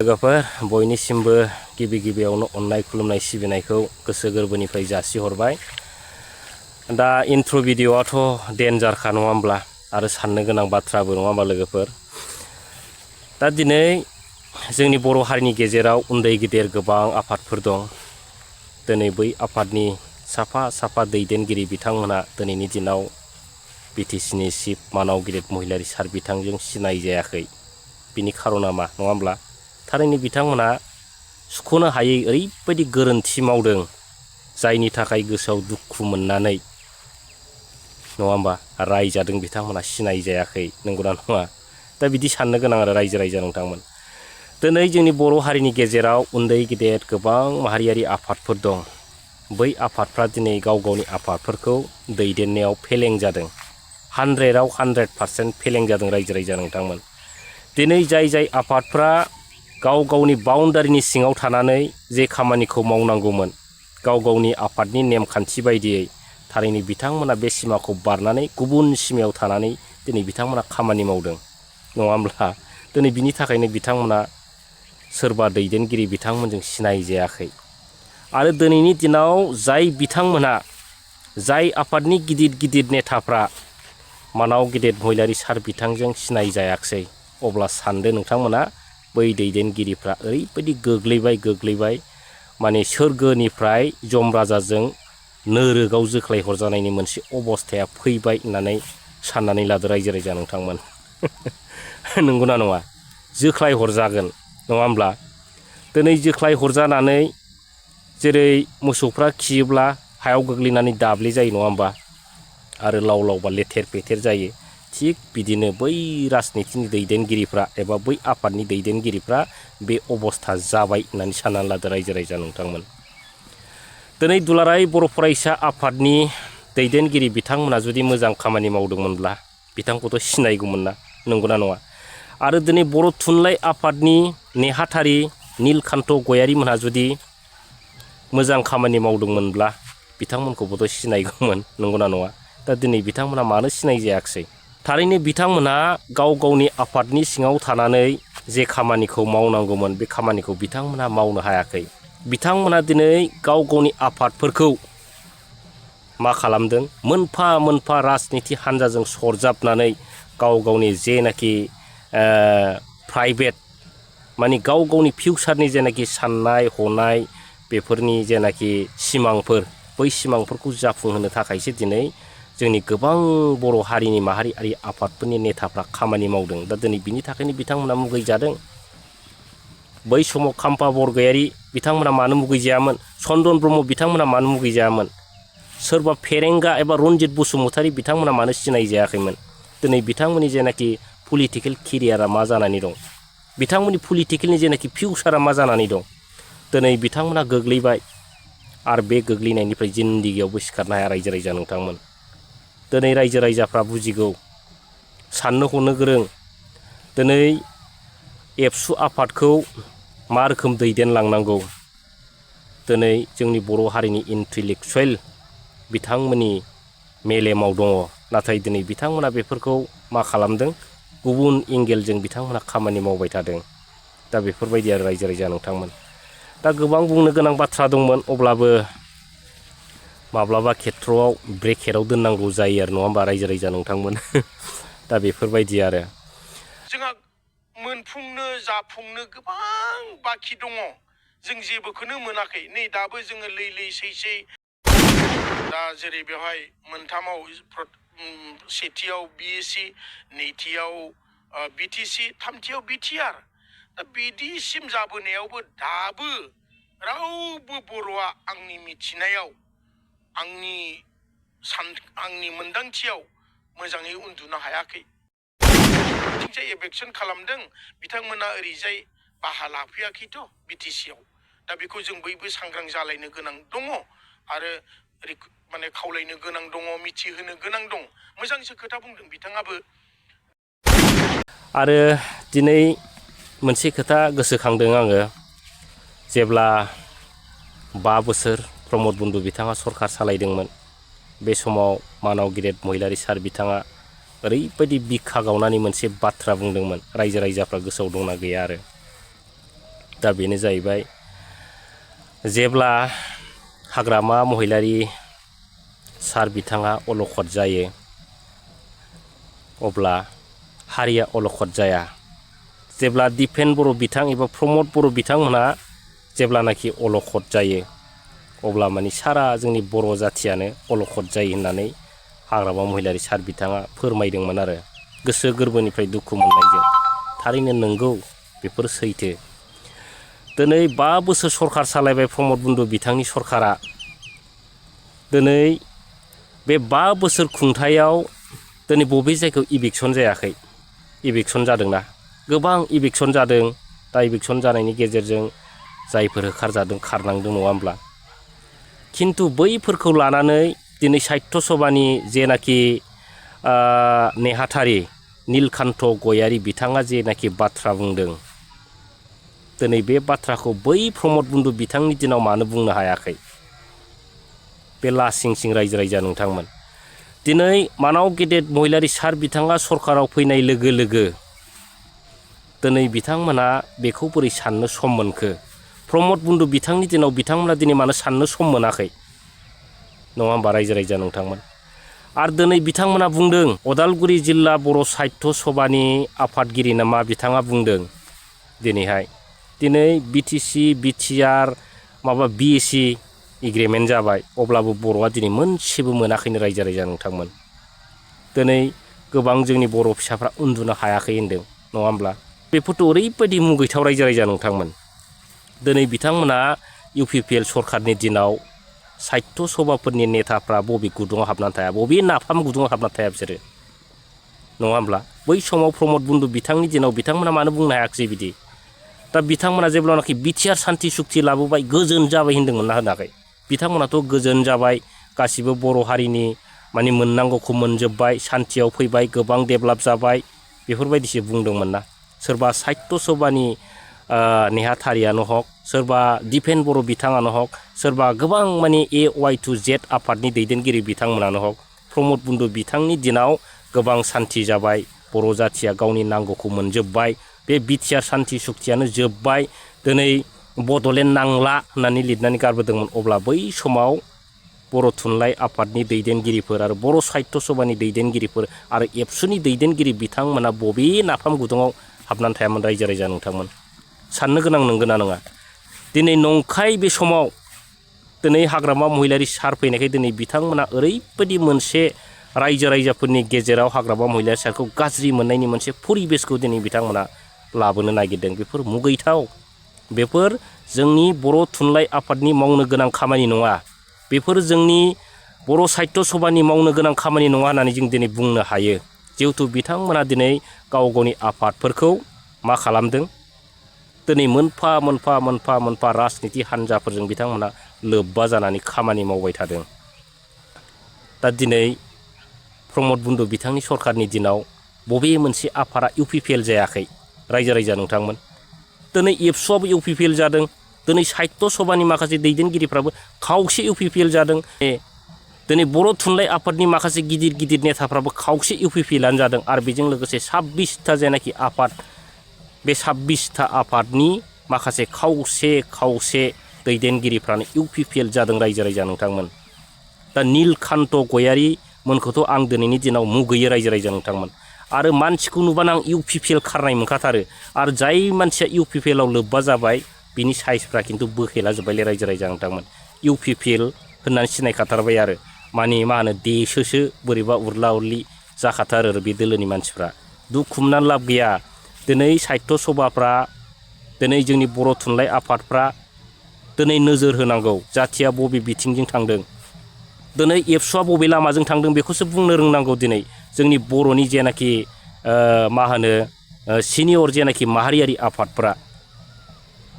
लोगोफोर बयनिसिमबो गिबियावनो अननाय खुलुमनाय सिबिनायखौ गोसो गोरबोनिफ्राय जासिहरबाय। दा इन्ट्र भिडिअआथ' डेन्जारखा नङा होमब्ला आरो साननो गोनां बाथ्राबो नङा होमबा लोगोफोर। दा दिनै जोंनि बर' हारिनि गेजेराव उन्दै गिदिर गोबां आफादफोर दं। दिनै बै आफादनि साफा दैदेनगिरि बिथांमोना दिनैनि दिनाव BTCनि चिफ मानाव गिदिर महिलारि सार बिथांजों सिनाय जायाखै। बिनि खारना मा नङा होमब्ला थारैनो बिथांमोना सुख'नो हायै ओरैबायदि गोरोन्थि मावदों जायनि थाखाय गोसोआव दुखु मोननानै नङा होमबा रायजादों बिथांमोना सिनाय जायाखै नंगौना नङा। दा बिदि साननो गोनां आरो रायजो नोंथांमोन। दिनै जोंनि बर' हारिनि गेजेराव उन्दै गिदिर गोबां माहारियारि आफादफोर दं। बै आफादफ्रा दिनै गाव गावनि आफादफोरखौ दैदेननायाव फेलें जादों। 100आव 100% फेलें जादों रायजो नोंथांमोन। दिनै जाय आफादफ्रा गाव गावनि बाउन्डारिनि सिङाव थानानै जे खामानिखौ मावनांगौमोन गाव गावनि आफादनि नेमखान्थि बायदियै थारैनो बिथांमोना बे सिमाखौ बारनानै गुबुन सिमायाव थानानै दिनै बिथांमोना खामानि मावदों नङा होमब्ला। दिनै बिनि थाखायनो बिथांमोना सोरबा दैदेनगिरि बिथांमोनजों सिनाय जायाखै। आरो दिनैनि दिनाव जाय बिथांमोना जाय आफादनि गिदिर नेताफ्रा मानाव गिदिर महिलारि सार बिथांजों सिनाय जायाखै अब्ला सानदो नोंथांमोना बै दैदेनगिरिफ्रा ओरैबायदि गोग्लैबाय माने सोरगोनिफ्राय जम राजाजों नोरोगाव जोख्लाय हरजानायनि मोनसे अबस्थाया फैबाय होननानै साननानै लादो रायजो नोंथांमोन। नंगौना नङा जोख्लाय हरजागोन नङा होमब्ला। दिनै जोख्लाय हरजानानै जेरै मोसौफ्रा खियोब्ला हायाव गोग्लैनानै दाब्ले जायो नङा होमबा आरो लावबा लेथेर फेथेर जायो। थिग बिदिनो बै राजनितिनि दैदेनगिरिफ्रा एबा बै आफादनि दैदेनगिरिफ्रा बे अबस्था जाबाय होननानै साननानै लादो रायजो नोंथांमोन। दिनै दुलाराय बर' फरायसा आफादनि दैदेनगिरि बिथांमोना जुदि मोजां खामानि मावदोंमोनब्ला बिथांखौथ' सिनायगौमोन ना नंगौना नङा। आरो दिनै बर' थुनलाइ आफादनि नेहाथारि नीलकान्थ गयारी मोनहा जुदि मोजां खामानि मावदोंमोनब्ला बिथांमोनखौबोथ' सिनायगौमोन नंगौना नङा। दा दिनै बिथांमोना मानो सिनाय जायाखिसै। थारैनो बिथांमोनहा गाव गावनि आफादनि सिङाव थानानै जे खामानिखौ मावनांगौमोन बे खामानिखौ बिथांमोनहा मावनो हायाखै। बिथांमोना दिनै गाव गावनि आफादफोरखौ मा खालामदों मोनफा राजनिति हान्जाजों सरजाबनानै गाव गावनि जेनाखि प्राइभेट माने गाव गावनि फिउचारनि जेनाखि साननाय हनाय बेफोरनि जेनाखि सिमांफोर बै सिमांफोरखौ जाफुंहोनो थाखायसो दिनै जोंनि गोबां बर' हारिनि माहारियारि आफादफोरनि नेताफ्रा खामानि मावदों। दा दिनै बिनि थाखायनो बिथांमोना मुगैजादों। बै समाव खाम्फा बरगयारी बिथांमोना मानो मुगैजायामोन। चन्दन ब्रह्म बिथांमोना मानो मुगैजायामोन। सोरबा फेरेंगा एबा रनजित बसुमतारी बिथांमोना मानो सिनाय जायाखैमोन। दिनै बिथांमोननि जेनाखि पलिटिकेल केरियारा मा जानानै दं बिथांमोननि पलिटिकेलनि जेनाखि फिउचारा मा जानानै दं दिनै बिथांमोना गोग्लैबाय। आरो बे गोग्लैनायनिफ्राय जिन्दिगियावबो सिखारनो हाया रायजो नोंथांमोन। दिनै रायजो राजाफ्रा बुजिगौ साननो हनो गोरों। दिनै एबसु आफादखौ मा रोखोम दैदेनलांनांगौ दिनै जोंनि बर' हारिनि इन्टेलेक्सुवेल बिथांमोननि मेलेमाव दङ। नाथाय दिनै बिथांमोना बेफोरखौ मा खालामदों गुबुन एंगेलजों बिथांमोना खामानि मावबाय थादों। दा बेफोरबायदि आरो रायजो नोंथांमोन। दा गोबां बुंनो गोनां बाथ्रा दंमोन अब्लाबो माब्लाबा खेथ्रआव ब्रेकेटआव दोननांगौ जायो आरो नङा होमबा रायजो नोंथांमोन। दा बेफोरबायदि आरो जोंहा मोनफुंनो जाफुंनो गोबां बाखि दङ। जों जेबोखौनो मोनाखै। नै दाबो जोङो लै सै दा जेरै बेवहाय मोनथामाव सेथियाव BSc नैथियाव BTC थामथियाव BTR। दा बिदिसिम जाबोनायावबो दाबो रावबो बर'आ आंनि मिथिनायाव आंनि मोन्दांथियाव मोजाङै उन्दुनो हायाखै। बिथिंजाय एबेक्सन खालामदों बिथांमोना ओरैजाय बाहा लाफैयाखैथ' BTCआव। दा बेखौ जों बयबो सांग्रां जालायनो गोनां दङ आरो माने खावलायनो गोनां दङ मिथिहोनो गोनां दं। मोजांसो खोथा बुंदों बिथाङाबो। आरो दिनै मोनसे खोथा गोसोखांदों आङो जेब्ला 5 बोसोर प्रमद बन्धु बिथाङा सरखार सालायदोंमोन बे समाव मानाव गिदिर महिलारि सार बिथाङा ओरैबायदि बिखा गावनानै मोनसे बाथ्रा बुंदोंमोन रायजो राजाफ्रा गोसोआव दंना गैया आरो दा बेनो जाहैबाय जेब्ला हाग्रामा महिलारि सार बिथाङा अलखद जायो अब्ला हारिया अलखद जाया जेब्ला दिपेन बर' बिथां एबा प्रमद बर' बिथांमोना जेब्लानाखि अलखद जायो अब्ला माने सारा जोंनि बर' जाथियानो अलखद जायो होननानै हाग्रामा महिलारि सार बिथाङा फोरमायदोंमोन आरो गोसो गोरबोनिफ्राय दुखु मोननायजों थारैनो नंगौ बेफोर सैथो दिनै 5 बोसोर सरखार सालायबाय प्रमद बन्धु बिथांनि सरखारा दिनै बे 5 बोसोर खुंथायाव दिनै बबे जायगायाव इभिकसन जायाखै इभिकसन जादोंना गोबां इभिकसन जादों दा इभिकसन जानायनि गेजेरजों जायफोर होखारजादों खारनांदों नङा होमब्ला खिन्थु बैफोरखौ लानानै दिनै साहित्य सभानि जेनाखि नेहाथारि नीलकान्थ गयारी बिथाङा जेनाखि बाथ्रा बुंदों दिनै बे बाथ्राखौ बै प्रमद बन्धु बिथांनि दिनाव मानो बुंनो हायाखै बे लासिं सिं रायजो राजा नोंथांमोन दिनै मानाव गेदेर महिलारि सार बिथाङा सरखाराव फैनाय लोगो लोगो दिनै बिथांमोना बेखौ बोरै साननो सम मोनखो प्रमद बन्धु बिथांनि दिनाव बिथांमोना दिनै मानो साननो सम मोनाखै नङा होमबा रायजो राजा नोंथांमोन आरो दिनै बिथांमोना बुंदों अदालगुरि जिल्ला बर' साहित्य सभानि आफादगिरि नामा बिथाङा बुंदों दिनैहाय दिनै बिटिसि बिटिआर माबा बिएसि एग्रिमेन्ट जाबाय अब्लाबो बर'आ दिनै मोनसेबो मोनाखैनो रायजो राजा नोंथांमोन दिनै गोबां जोंनि बर' फिसाफ्रा उन्दुनो हायाखै होनदों नङा होमब्ला बेफोरथ' ओरैबायदि मुगैथाव रायजो राजा नोंथांमोन दिनै बिथांमोना इउपिपिएल सरखारनि दिनाव साहित्य सभाफोरनि नेताफ्रा बबे गुदुङाव हाबनानै थाया बबे नाफाम गुदुङाव हाबनानै थाया बिसोरो नङा होमब्ला बै समाव प्रमद बन्धु बिथांनि दिनाव बिथांमोना मानो बुंनो हायाखिसै बिदि दा बिथांमोना जेब्लानाखि बिटिआर सान्थि सुक्ति लाबोबाय गोजोन जाबाय होनदोंमोन ना होनाखै बिथांमोनाथ' गोजोन जाबाय गासिबो बर' हारिनि माने मोननांगौखौ मोनजोब्बाय सान्थियाव फैबाय गोबां डेभेलप जाबाय बेफोरबायदिसो बुंदोंमोन ना सोरबा साहित्य सभानि नेहाथारियानो हक सोरबा दिपेन बर' बिथाङानो हक सोरबा गोबां माने A-Y-Z आफादनि दैदेनगिरि बिथांमोनानो हक प्रमद बन्धु बिथांनि दिनाव गोबां सान्थि जाबाय बर' जाथिया गावनि नांगौखौ मोनजोब्बाय बे बिटिआर सान्थि सुक्तियानो जोब्बाय दिनै बड'लेण्ड नांला होननानै लिरनानै गारबोदोंमोन अब्ला बै समाव बर' थुनलाइ आफादनि दैदेनगिरिफोर आरो बर' साहित्य सभानि दैदेनगिरिफोर आरो एबसुनि दैदेनगिरि बिथांमोना बबे नाफाम गुदुङाव हाबनानै थायामोन रायजो राजा नोंथांमोन साननो गोनां नंगौना नङा दिनै नंखाय बे समाव दिनै हाग्रामा महिलारि सार फैनायखाय दिनै बिथांमोना ओरैबायदि मोनसे रायजो राजाफोरनि गेजेराव हाग्रामा महिलारि सारखौ गाज्रि मोननायनि मोनसे परिबेसखौ दिनै बिथांमोना लाबोनो नागिरदों बेफोर मुगैथाव बेफोर जोंनि बर' थुनलाइ आफादनि मावनो गोनां खामानि नङा बेफोर जोंनि बर' साहित्य सभानि मावनो गोनां खामानि नङा होननानै जों दिनै बुंनो हायो जिहेथु बिथांमोना दिनै गाव गावनि आफादफोरखौ मा खालामदों दिनै मोनफा मोनफा राजनिति हान्जाफोरजों बिथांमोना लोब्बा जानानै खामानि मावबाय थादों दा दिनै प्रमद बन्धु बिथांनि सरखारनि दिनाव बबे मोनसे आफादा इउपिपिएल जायाखै रायजो राजा नोंथांमोन दिनै एबसुआबो इउपिपिएल जादों दिनै साहित्य सभानि माखासे दैदेनगिरिफ्राबो खावसे इउपिपिएल जादों दिनै बर' थुनलाइ आफादनि माखासे गिदिर गिदिर नेताफ्राबो खावसे इउपिपिएलआनो जादों आरो बेजों लोगोसे 26टा जेनाखि आफाद बे 26टा आफादनि माखासे खावसे दैदेनगिरिफ्रानो इउपिपिएल जादों रायजो राजा नोंथांमोन दा नीलकान्थ गयारी मोनखौथ' आं दिनैनि दिनाव मुगैयो रायजो राजा नोंथांमोन आरो मानसिखौ नुबानो आं इउपिपिएल खारनाय मोनखाथारो आरो जाय मानसिया इउपिपिएलआव लोब्बा जाबाय बिनि साइजफ्रा खिन्थु बोहेला जोब्बायले रायजो राजा नोंथांमोन इउपिपिएल होननानै सिनायखाथारबाय आरो माने मा होनो देसोसो बोरैबा उरला उरलि जाखाथारो आरो बे दोलोनि मानसिफ्रा दुख खुमनानै लाब गैया दिनै साहित्य सभाफ्रा दिनै जोंनि बर' थुनलाइ आफादफ्रा दिनै नोजोर होनांगौ जाथिया बबे बिथिंजों थांदों दिनै एबसुआ बबे लामाजों थांदों बेखौसो बुंनो रोंनांगौ दिनै जोंनि बर'नि जेनाखि मा होनो सिनियर जेनाखि माहारियारि आफादफ्रा